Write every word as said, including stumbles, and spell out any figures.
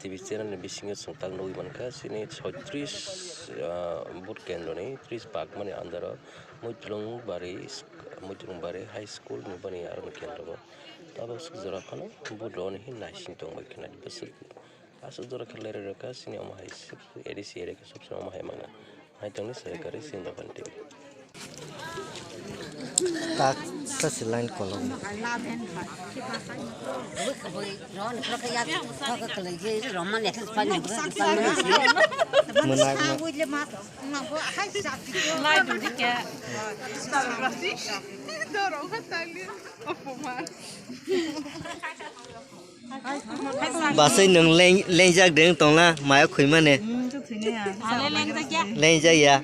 T V channel ni bisingo chwng tak nugwi mankha, chini soitris, ah, vote kendro ni tris bakmani under o Muitlungbari sk-, Muitlungbari High School ni boni aro ni kendro bo. Tabuk swk jora phano vote roni hin naising tongbai khna bwswk. Aswk jora khe leroi rwkha, chini omo hai swk A D C area khe sob se omo hai mangna. Hai tongni sari kari sing dapan T V. Tak sa si line kolom. Mwnakno. Basai nwng leng-, lengjak de wng tongla, maya khwimani. Lengjak ya.